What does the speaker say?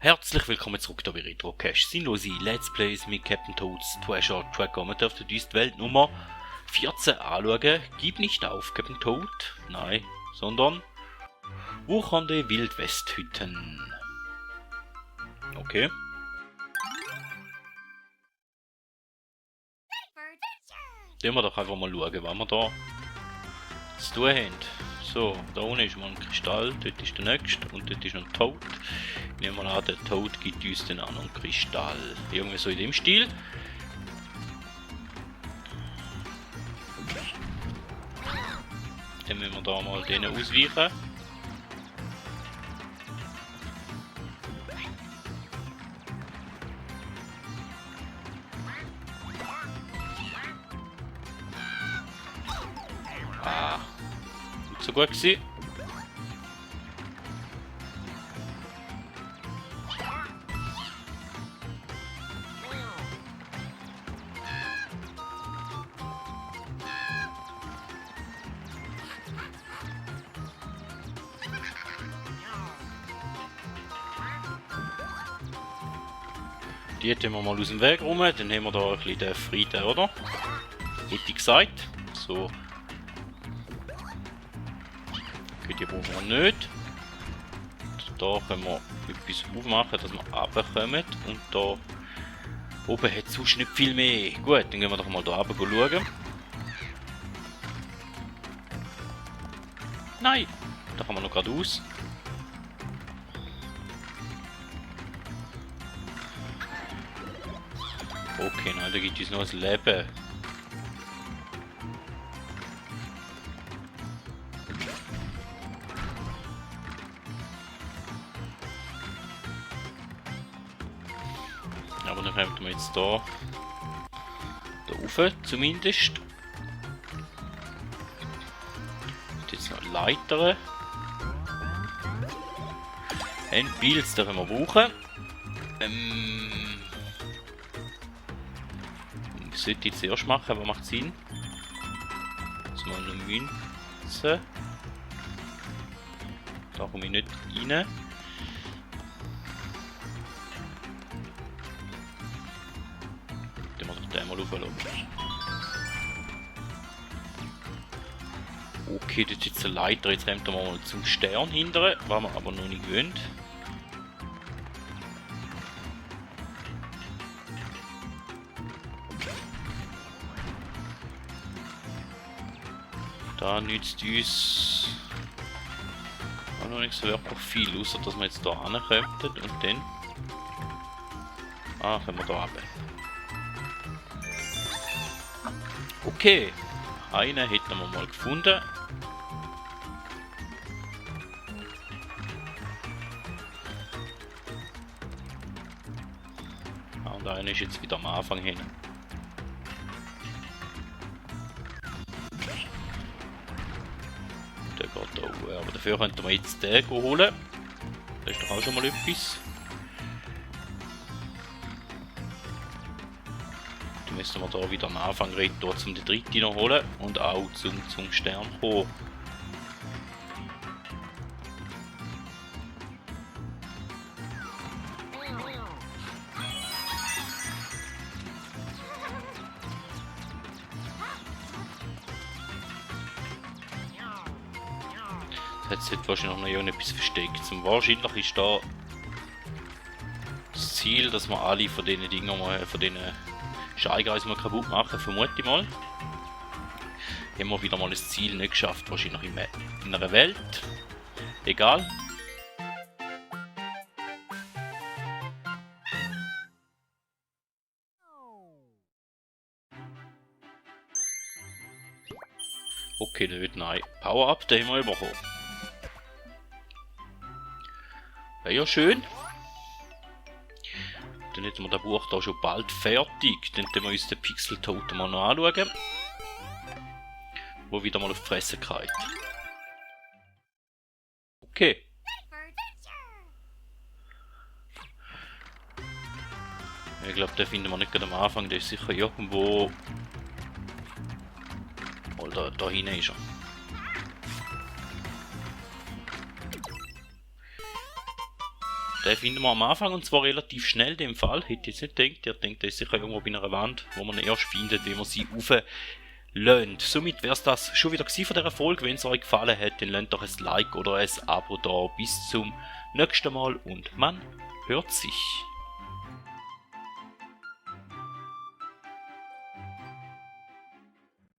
Herzlich willkommen zurück hier bei Retrocache. Sinnlose Let's Plays mit Captain Toads Treasure Tracker. Wir dürfen uns die Welt Nummer 14 anschauen. Gib nicht auf, Captain Toad. Nein, sondern wuchernde Wildwesthütten. Okay. Gehen wir doch einfach mal schauen, was wir da zu tun haben. So, da unten ist mal ein Kristall, dort ist der nächste und dort ist noch ein Toad. Nehmen wir an, der Toad gibt uns den anderen Kristall. Irgendwie so in dem Stil. Dann müssen wir da mal denen ausweichen. Nicht so gut gewesen. Die hätten wir mal aus dem Weg rum, dann haben wir da ein bisschen den Frieden, oder? Hätte ich gesagt. So. Okay, die brauchen wir nicht. Da können wir etwas aufmachen, dass wir runterkommen. Und da oben hat es sonst nicht viel mehr. Gut, dann gehen wir doch mal da runter schauen. Nein! Da kann man noch geradeaus. Okay, nein, da gibt es noch ein Leben. Aber dann kommen wir jetzt da rauf, zumindest. Und jetzt noch Leitern. Ein Pilz dürfen wir brauchen. Ich sollte jetzt erst machen, aber macht Sinn. Jetzt mal eine Münze. Da komme ich nicht rein. Dann muss ich den mal aufladen. Okay, das ist jetzt eine Leiter. Jetzt rennt er mal zum Stern hinterher, was wir aber noch nicht gewöhnt. Da nützt uns auch noch nicht so wirklich viel, außer dass wir jetzt da ankommen und dann können wir da runter. Okay, einen hätten wir mal gefunden. Und einer ist jetzt wieder am Anfang hin. Aber dafür könnten wir jetzt den holen. Das ist doch auch schon mal etwas. Dann müssen wir da wieder am Anfang reden, um den dritten noch holen und auch zum Stern kommen. Jetzt hat wahrscheinlich noch irgendetwas versteckt. Wahrscheinlich ist da das Ziel, dass wir alle von diesen Dingen mal, von diesen Steigeisen mal kaputt machen, vermute ich mal. Haben wir wieder mal das Ziel nicht geschafft, wahrscheinlich in einer Welt. Egal. Okay, da wird ein Power-Up, den haben wir bekommen. Wäre ja schön. Dann hätten wir das Buch da schon bald fertig. Dann können wir uns den Pixel Toad mal noch anschauen. Wo wieder mal auf die Fresse geht. Okay. Ich glaube, den finden wir nicht gerade am Anfang. Der ist sicher irgendwo. Oder da hinten ist er. Den finden wir am Anfang und zwar relativ schnell, dem Fall. Hätte ich jetzt nicht gedacht. Ihr denkt, der ist sicher irgendwo bei einer Wand, wo man ihn erst findet, wenn man sie rauflöhnt. Somit wäre es das schon wieder gewesen von dieser Folge. Wenn es euch gefallen hat, dann lasst doch ein Like oder ein Abo da. Bis zum nächsten Mal und man hört sich.